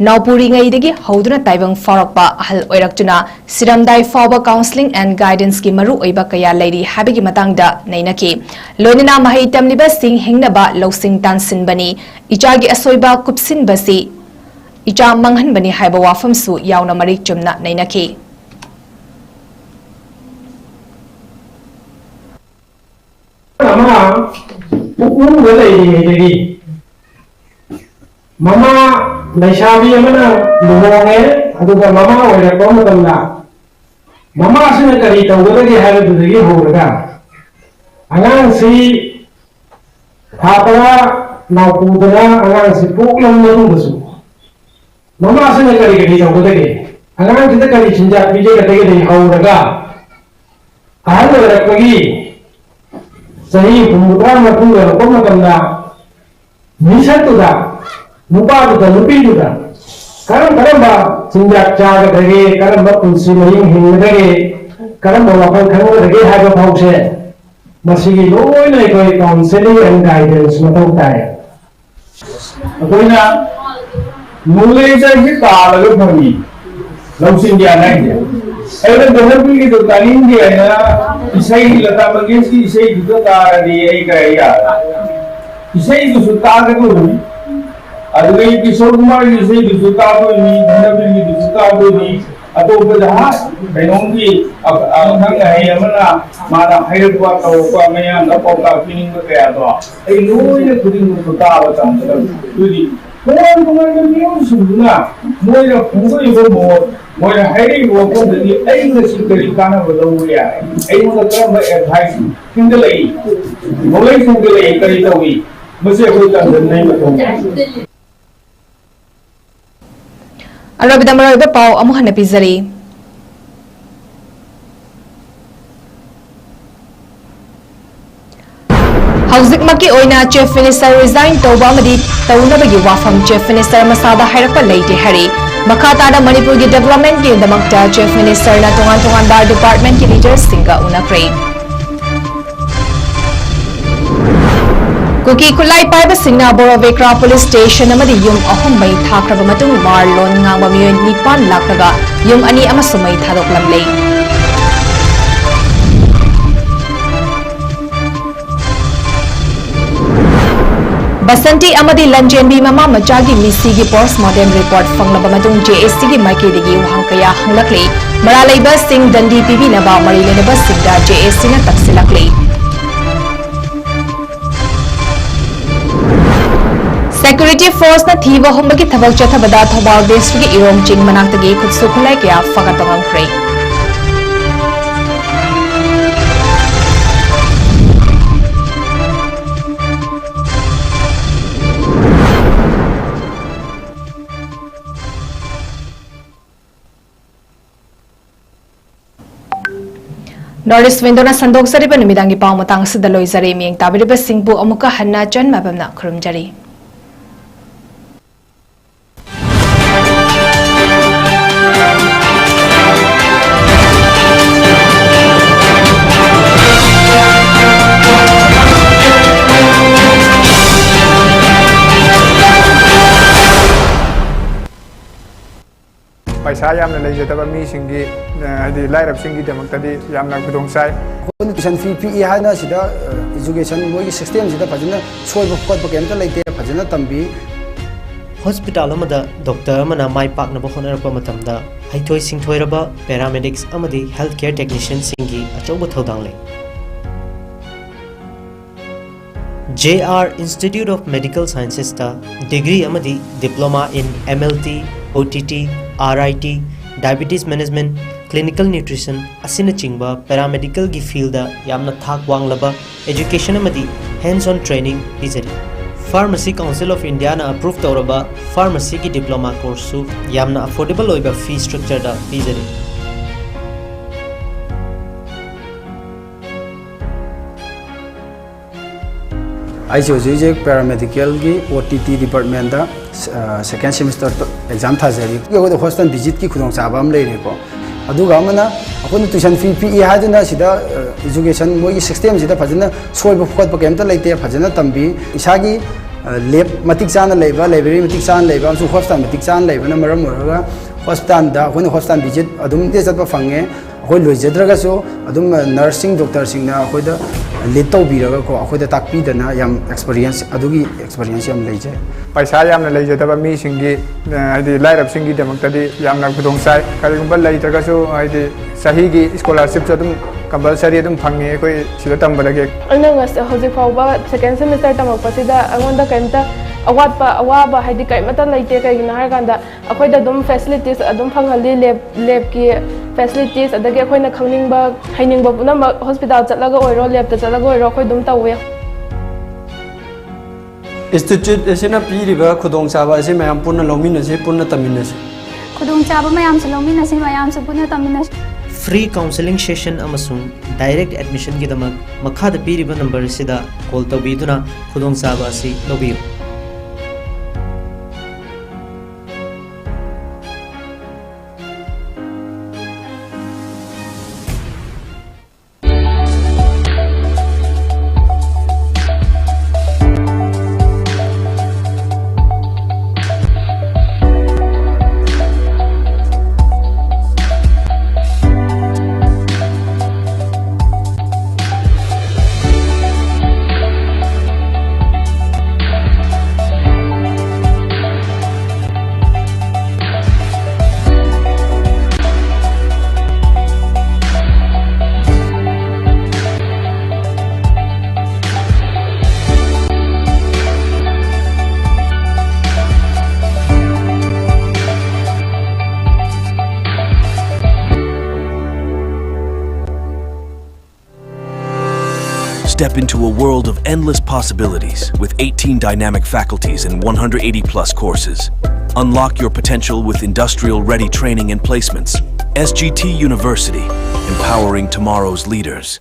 ꯅꯥꯎꯄꯨꯔꯤꯉꯩꯗꯒꯤ ꯍꯧꯗꯨꯅ ꯇꯥꯏꯕꯪ ꯐꯥꯎꯔꯛꯄ ꯑꯍꯜ ꯑꯣꯏꯔꯛꯇꯨꯅ ꯁꯤꯔꯝꯗꯥꯏ ꯐꯥꯎꯕ counselling and guidanceꯀꯤ ꯃꯔꯨ ꯑꯣꯏꯕ ꯀꯌꯥ ꯂꯩꯔꯤ ꯍꯥꯏꯕꯒꯤ ꯃꯇꯥꯡꯗ ꯅꯩꯅꯈꯤ꯫ ꯂꯣꯏꯅꯅ ꯃꯍꯩ ꯇꯝꯂꯤꯕꯁꯤꯡ ꯍꯤꯡꯅꯕ ꯂꯧꯁꯤꯡ ꯇꯥꯟꯁꯤꯟꯕꯅꯤ, ꯏꯆꯥꯒꯤ ꯑꯁꯣꯏꯕ ꯀꯨꯞꯁꯤꯟꯕꯁꯤ ꯏꯆꯥ ꯃꯥꯡꯍꯟꯕꯅꯤ ꯍꯥꯏꯕ ꯋꯥꯐꯝꯁꯨ ꯌꯥꯎꯅ ꯃꯔꯤꯛ ꯆꯨꯝꯅ ꯅꯩꯅꯈꯤ꯫ ꯑꯃ ꯄꯨꯛꯅꯨꯡꯗ ꯂꯩꯔꯤꯉꯩꯗꯒꯤ ꯃꯃꯥ ꯂꯩꯁꯥꯕꯤ ꯑꯃꯅ ꯂꯨꯍꯣꯡꯉꯦ, ꯑꯗꯨꯒ ꯃꯃꯥ ꯑꯣꯏꯔꯛꯄ ꯃꯇꯝꯗ ꯃꯃꯥꯁꯤꯅ ꯀꯔꯤ ꯇꯧꯒꯗꯒꯦ ꯍꯥꯏꯕꯗꯨꯗꯒꯤ ꯍꯧꯔꯒ ꯑꯉꯥꯡꯁꯤ ꯊꯥ ꯇꯔꯥ ꯅꯥꯎꯄꯨꯗꯅ ꯑꯉꯥꯡꯁꯤ ꯄꯣꯛꯂꯕ ꯃꯇꯨꯡꯗꯁꯨ ꯃꯃꯥꯁꯤꯅ ꯀꯔꯤ ꯀꯔꯤ ꯇꯧꯒꯗꯒꯦ? ꯑꯉꯥꯡꯁꯤꯗ ꯀꯔꯤ ꯆꯤꯟꯖꯥꯛ ꯄꯤꯖꯒꯗꯒꯦꯗꯒꯤ ꯍꯧꯔꯒ ꯑꯍꯜ ꯑꯣꯏꯔꯛꯄꯒꯤ ꯆꯍꯤ ꯍꯨꯝꯐꯨꯇꯔꯥ ꯃꯇꯨꯡ ꯌꯧꯔꯛꯄ ꯃꯇꯝꯗ ꯃꯤꯁꯛꯇꯨꯗ, ꯅꯨꯄꯥꯗꯨꯗ, ꯅꯨꯄꯤꯗꯨꯗ ꯀꯔꯝ ꯀꯔꯝꯕ ꯆꯤꯟꯖꯥꯛ ꯆꯥꯒꯗꯒꯦ, ꯀꯔꯝꯕ ꯄꯨꯟꯁꯤ ꯃꯍꯤꯡ ꯍꯤꯡꯒꯗꯒꯦ, ꯀꯔꯝꯕ ꯋꯥꯈꯜ ꯈꯟꯒꯗꯒꯦ ꯍꯥꯏꯕ ꯐꯥꯎꯁꯦ ꯃꯁꯤꯒꯤ ꯂꯣꯏꯅ ꯑꯩꯈꯣꯏ counselling and guidance ꯃꯊꯧ ꯇꯥꯏ꯫ ꯑꯩꯈꯣꯏꯅ knowledge ꯍꯥꯏꯁꯦ ꯇꯥꯜꯂꯒ ꯐꯪꯉꯤ, ꯂꯧꯁꯤꯡ ꯒ꯭ꯌꯥꯟ ꯍꯥꯏꯁꯦ꯫ ꯑꯩꯅ ꯙꯅꯕꯤꯒꯤꯗꯣ ꯇꯥꯅꯤꯡꯗꯦ ꯍꯥꯏꯅ ꯏꯁꯩ, ꯂꯇꯥ ꯃꯪꯒꯦꯁꯀꯤ ꯏꯁꯩꯗꯨꯗ ꯇꯥꯔꯗꯤ ꯑꯩ ꯀꯔꯤ ꯌꯥꯔꯦ? ꯏꯁꯩꯗꯨꯁꯨ ꯇꯥꯒꯗꯧꯕꯅꯤ, ꯑꯗꯨꯗꯒꯤ ꯀꯤꯁꯣꯔ ꯀꯨꯃꯥꯔꯒꯤ ꯏꯁꯩꯗꯨꯁꯨ ꯇꯥꯗꯣꯏꯅꯤ, ꯙꯅꯕꯤꯒꯤꯗꯨꯁꯨ ꯇꯥꯗꯣꯏꯅꯤ, ꯑꯇꯣꯞꯄꯗ ꯍꯥ, ꯀꯩꯅꯣꯝꯒꯤ ꯑ-, ꯑꯈꯪ ꯑꯍꯩ ꯑꯃꯅ ꯃꯥꯅ ꯍꯥꯏꯔꯛꯄ ꯇꯧꯔꯛꯄ ꯃꯌꯥꯝꯗ ꯄꯥꯎꯇꯥꯛ ꯄꯤꯅꯤꯡꯕ ꯀꯌꯥꯗꯣ ꯑꯩ ꯂꯣꯏꯅ ꯈꯨꯗꯤꯡꯃꯛꯇꯣ ꯇꯥꯕ ꯇꯝꯒꯗꯕꯅꯤ꯫ ꯑꯗꯨꯗꯤ ꯇꯣꯉꯥꯟ ꯇꯣꯉꯥꯟꯕ ꯃꯤꯑꯣꯏꯁꯤꯡꯗꯨꯅ ꯃꯣꯏꯅ ꯐꯣꯡꯗꯣꯛꯏꯕ ꯃꯣꯠ, ꯃꯣꯏꯅ ꯍꯥꯏꯔꯛꯏꯕ ꯋꯥꯐꯝꯗꯒꯤ ꯑꯩ ꯉꯁꯤ ꯀꯔꯤ ꯀꯥꯟꯅꯕ ꯂꯧꯕ ꯌꯥꯏ? ꯑꯩꯉꯣꯟꯗ ꯀꯔꯝꯕ advice ꯍꯦꯟꯒꯠꯂꯛꯏ? Knowledge ꯍꯦꯟꯒꯠꯂꯛꯏ? ꯀꯔꯤ ꯇꯧꯏ? ꯃꯁꯤ ꯑꯩꯈꯣꯏ ꯇꯝꯖꯟꯕꯒꯤ ꯃꯊꯧ ꯇꯥꯏ꯫ ꯑꯔꯣꯏꯕꯗ ꯃꯔꯨꯑꯣꯏꯕ ꯄꯥꯎ ꯑꯃꯨꯛ ꯍꯟꯅ ꯄꯤꯖꯔꯤ꯫ ꯍꯧꯖꯤꯛꯃꯛꯀꯤ ꯑꯣꯏꯅ Chief Minister resign ꯇꯧꯕ ꯑꯃꯗꯤ ꯇꯧꯅꯕꯒꯤ ꯋꯥꯐꯝ Chief Minister ꯃꯁꯥꯗ ꯍꯥꯏꯔꯛꯄ ꯂꯩꯇꯦ ꯍꯥꯏꯔꯤ꯫ ꯃꯈꯥ ꯇꯥꯅ ꯃꯅꯤꯄꯨꯔꯒꯤ developmentꯀꯤꯗꯃꯛꯇ Chief Ministerꯅ ꯇꯣꯉꯥꯟ ꯇꯣꯉꯥꯟꯕ departmentꯀꯤ leaderꯁꯤꯡꯒ ꯎꯅꯈ꯭ꯔꯦ꯫ ꯀꯨꯀꯤ ꯈꯨꯠꯂꯥꯏ ꯄꯥꯏꯕꯁꯤꯡꯅ ꯕꯣꯔꯣꯕꯦꯀ꯭ꯔꯥ police station ꯑꯃꯗꯤ ꯌꯨꯝ ꯑꯍꯨꯝ ꯃꯩ ꯊꯥꯈ꯭ꯔꯕ ꯃꯇꯨꯡ ꯃꯥꯔ ꯂꯣꯟ ꯉꯥꯡꯕ ꯃꯤꯑꯣꯏ ꯅꯤꯄꯥꯟ ꯂꯥꯛꯂꯒ ꯌꯨꯝ ꯑꯅꯤ ꯑꯃꯁꯨ ꯃꯩ ꯊꯥꯗꯣꯛꯂꯝꯂꯦ꯫ ꯕꯁꯟꯇꯤ ꯑꯃꯗꯤ ꯂꯟꯆꯦꯟꯕꯤ ꯃꯃꯥ ꯃꯆꯥꯒꯤ ꯃꯤꯁꯤꯒꯤ postmortem report ꯐꯪꯂꯕ ꯃꯇꯨꯡ JACꯒꯤ ꯃꯥꯏꯀꯩꯗꯒꯤ ꯋꯥꯍꯪ ꯀꯌꯥ ꯍꯪꯂꯛꯂꯤ꯫ ꯃꯔꯥꯜ ꯂꯩꯕꯁꯤꯡ ꯗꯟꯗꯤ ꯄꯤꯕꯤꯅꯕ ꯃꯔꯤ ꯂꯩꯅꯕꯁꯤꯡꯗ JACꯅ ꯇꯛꯁꯤꯜꯂꯛꯂꯤ꯫ Security forceꯅ ꯊꯤꯕ ꯍꯨꯝꯕꯒꯤ ꯊꯕꯛ ꯆꯠꯊꯕꯗ ꯊꯧꯕꯥꯜ districtꯀꯤ ꯏꯔꯣꯝ ꯆꯤꯡ ꯃꯅꯥꯛꯇꯒꯤ ꯈꯨꯠꯁꯨ ꯈꯨꯠꯂꯥꯏ ꯀꯌꯥ ꯐꯥꯒꯠꯄ ꯉꯝꯈ꯭ꯔꯦ꯫ North East Window-ꯅ ꯁꯟꯗꯣꯛꯆꯔꯤꯕ ꯅꯨꯃꯤꯗꯥꯡꯒꯤ ꯄꯥꯎ ꯃꯇꯥꯡ ꯑꯁꯤꯗ ꯂꯣꯏꯖꯔꯦ꯫ ꯃꯤꯠꯌꯦꯡ ꯇꯥꯕꯤꯔꯤꯕꯁꯤꯡꯕꯨ ꯑꯃꯨꯛꯀ ꯍꯟꯅ ꯆꯟ ꯃꯥꯏꯕꯝꯅ ꯈꯨꯔꯨꯝꯖꯔꯤ꯫ ꯄꯩꯁꯥ ꯌꯥꯝꯅ ꯂꯩꯖꯗꯕ ꯃꯤꯁꯤꯡꯒꯤ, ꯑ, ꯍꯥꯏꯗꯤ ꯂꯥꯏꯔꯕꯁꯤꯡꯒꯤꯗꯃꯛꯇꯗꯤ ꯌꯥꯝꯅ ꯈꯨꯗꯣꯡ ꯆꯥꯏ꯫ ꯑꯩꯈꯣꯏꯅ tuition fee ꯄꯤꯛꯏ ꯍꯥꯏꯅ ꯁꯤꯗ, ꯑ, education ꯃꯣꯏꯒꯤ system-ꯁꯤꯗ ꯐꯖꯅ ꯁꯣꯏꯕ ꯈꯣꯠꯄ ꯀꯩꯝꯇ ꯂꯩꯇꯦ, ꯐꯖꯅ ꯇꯝꯕꯤ꯫ ꯍꯣꯁꯄꯤꯇꯥꯜ ꯑꯃꯗ ꯗꯣꯛꯇꯔ ꯑꯃꯅ ꯃꯥꯏ ꯄꯥꯛꯅꯕ ꯍꯣꯠꯅꯔꯛꯄ ꯃꯇꯝꯗ ꯍꯩꯊꯣꯏ ꯁꯤꯡꯊꯣꯏꯔꯕ paramedics ꯑꯃꯗꯤ health care technician-ꯁꯤꯡꯒꯤ ꯑꯆꯧꯕ ꯊꯧꯗꯥꯡ ꯂꯩ꯫ J R Institute of Medical Sciences-ꯇ degree ꯑꯃꯗꯤ diploma in M L T, O T T, R I T, diabetes management, clinical nutrition ꯑꯁꯤꯅꯆꯤꯡꯕ paramedical-ꯒꯤ field-ꯗ ꯌꯥꯝꯅ ꯊꯥꯛ ꯋꯥꯡꯂꯕ education ꯑꯃꯗꯤ hands-on training ꯄꯤꯖꯔꯤ꯫ Pharmacy Council of India-ꯅ approve ꯇꯧꯔꯕ pharmacy-ꯒꯤ diploma course-ꯁꯨ ꯌꯥꯝꯅ affordable ꯑꯣꯏꯕ fee structure-ꯗ ꯄꯤꯖꯔꯤ꯫ ꯑꯩꯁꯦ ꯍꯧꯖꯤꯛ ꯍꯧꯖꯤꯛ paramedical-ꯒꯤ O T T department-ꯇ, ꯑ, second semester exam ꯊꯥꯖꯔꯤ꯫ ꯑꯩꯈꯣꯏꯗ hospital visit-ꯀꯤ ꯈꯨꯗꯣꯡꯆꯥꯕ ꯑꯃ ꯂꯩꯔꯦꯀꯣ꯫ ꯑꯗꯨꯒ ꯑꯃꯅ ꯑꯩꯈꯣꯏꯅ tuition fee ꯄꯤꯛꯏ ꯍꯥꯏꯗꯨꯅ ꯁꯤꯗ, ꯑ, education ꯃꯣꯏꯒꯤ system-ꯁꯤꯗ ꯐꯖꯅ ꯁꯣꯏꯕ ꯈꯣꯠꯄ ꯀꯩꯝꯇ ꯂꯩꯇꯦ, ꯐꯖꯅ ꯇꯝꯕꯤ꯫ ꯏꯁꯥꯒꯤ, ꯑ, lab ꯃꯇꯤꯛ ꯆꯥꯅ ꯂꯩꯕ, library ꯃꯇꯤꯛ ꯆꯥꯅ ꯂꯩꯕ, ꯑꯃꯁꯨꯡ hospital ꯃꯇꯤꯛ ꯆꯥꯅ ꯂꯩꯕꯅ ꯃꯔꯝ ꯑꯣꯏꯔꯒ hospital-ꯗ ꯑꯩꯈꯣꯏꯅ hospital visit ꯑꯗꯨꯝ ꯆꯠꯄ ꯐꯪꯉꯦ꯫ ꯑꯩꯈꯣꯏ ꯂꯣꯏꯖꯗ꯭ꯔꯒꯁꯨ ꯑꯗꯨꯝ nurse-ꯁꯤꯡ, doctor-ꯁꯤꯡꯅ ꯑꯩꯈꯣꯏꯗ lead ꯇꯧꯕꯤꯔꯒꯀꯣ, ꯑꯩꯈꯣꯏꯗ ꯇꯥꯛꯄꯤꯗꯅ ꯌꯥꯝ experience, ꯑꯗꯨꯒꯤ experience ꯌꯥꯝ ꯂꯩꯖꯩ꯫ ꯄꯩꯁꯥ ꯌꯥꯝꯅ ꯂꯩꯖꯗꯕ ꯃꯤꯁꯤꯡꯒꯤ, ꯑ, ꯍꯥꯏꯗꯤ ꯂꯥꯏꯔꯕꯁꯤꯡꯒꯤꯗꯃꯛꯇꯗꯤ ꯌꯥꯝꯅ ꯈꯨꯗꯣꯡ ꯆꯥꯏ꯫ ꯀꯔꯤꯒꯨꯝꯕ ꯂꯩꯇ꯭ꯔꯒꯁꯨ ꯍꯥꯏꯗꯤ ꯆꯍꯤꯒꯤ scholarship-ꯁꯨ ꯑꯗꯨꯝ compulsory ꯑꯗꯨꯝ ꯐꯪꯉꯤ ꯑꯩꯈꯣꯏ ꯁꯤꯗ ꯇꯝꯕꯗꯒꯤ꯫ ꯑꯩꯅ ꯉꯁ-, ꯍꯧꯖꯤꯛ ꯐꯥꯎꯕ second semester ꯇꯝꯃꯛꯄꯁꯤꯗ ꯑꯩꯉꯣꯟꯗ ꯀꯩꯝꯇ ꯑꯋꯥꯠꯄ, ꯑꯋꯥꯕ ꯍꯥꯏꯗꯤ ꯀꯩꯃꯇ ꯂꯩꯇꯦ꯫ ꯀꯩꯒꯤꯅꯣ ꯍꯥꯏꯔꯀꯥꯟꯗ ꯑꯩꯈꯣꯏꯗ ꯑꯗꯨꯝ facilities ꯑꯗꯨꯝ ꯐꯪꯍꯜꯂꯤ, lab, lab-ꯀꯤ facilities, ꯑꯗꯒꯤ ꯑꯩꯈꯣꯏꯅ ꯈꯪꯅꯤꯡꯕ, ꯍꯩꯅꯤꯡꯕ ꯄꯨꯝꯅꯃꯛ hospital ꯆꯠꯂꯒ ꯑꯣꯏꯔꯣ, lab-ꯇ ꯆꯠꯂꯒ ꯑꯣꯏꯔꯣ, ꯑꯩꯈꯣꯏ ꯑꯗꯨꯝ ꯇꯧꯋꯦ꯫ Institute ꯑꯁꯤꯅ ꯄꯤꯔꯤꯕ ꯈꯨꯗꯣꯡꯆꯥꯕ ꯑꯁꯤ ꯃꯌꯥꯝ ꯄꯨꯟꯅ ꯂꯧꯃꯤꯟꯅꯁꯤ, ꯄꯨꯟꯅ ꯇꯝꯃꯤꯟꯅꯁꯤ꯫ ꯈꯨꯗꯣꯡꯆꯥꯕ ꯃꯌꯥꯝꯁꯨ ꯂꯧꯃꯤꯟꯅꯁꯤ, ꯃꯌꯥꯝꯁꯨ ꯄꯨꯟꯅ ꯇꯝꯃꯤꯟꯅꯁꯤ꯫ Free counseling session ꯑꯃꯁꯨꯡ direct admission ꯒꯤꯗꯃꯛ ꯃꯈꯥꯗ ꯄꯤꯔꯤꯕ number ꯑꯁꯤꯗ call ꯇꯧꯕꯤꯗꯨꯅ ꯈꯨꯗꯣꯡꯆꯥꯕ ꯑꯁꯤ ꯂꯧꯕꯤꯌꯨ꯫ Step into a world of endless possibilities with eighteen dynamic faculties and one hundred eighty plus courses. Unlock your potential with industrial ready training and placements. S G T University, empowering tomorrow's leaders.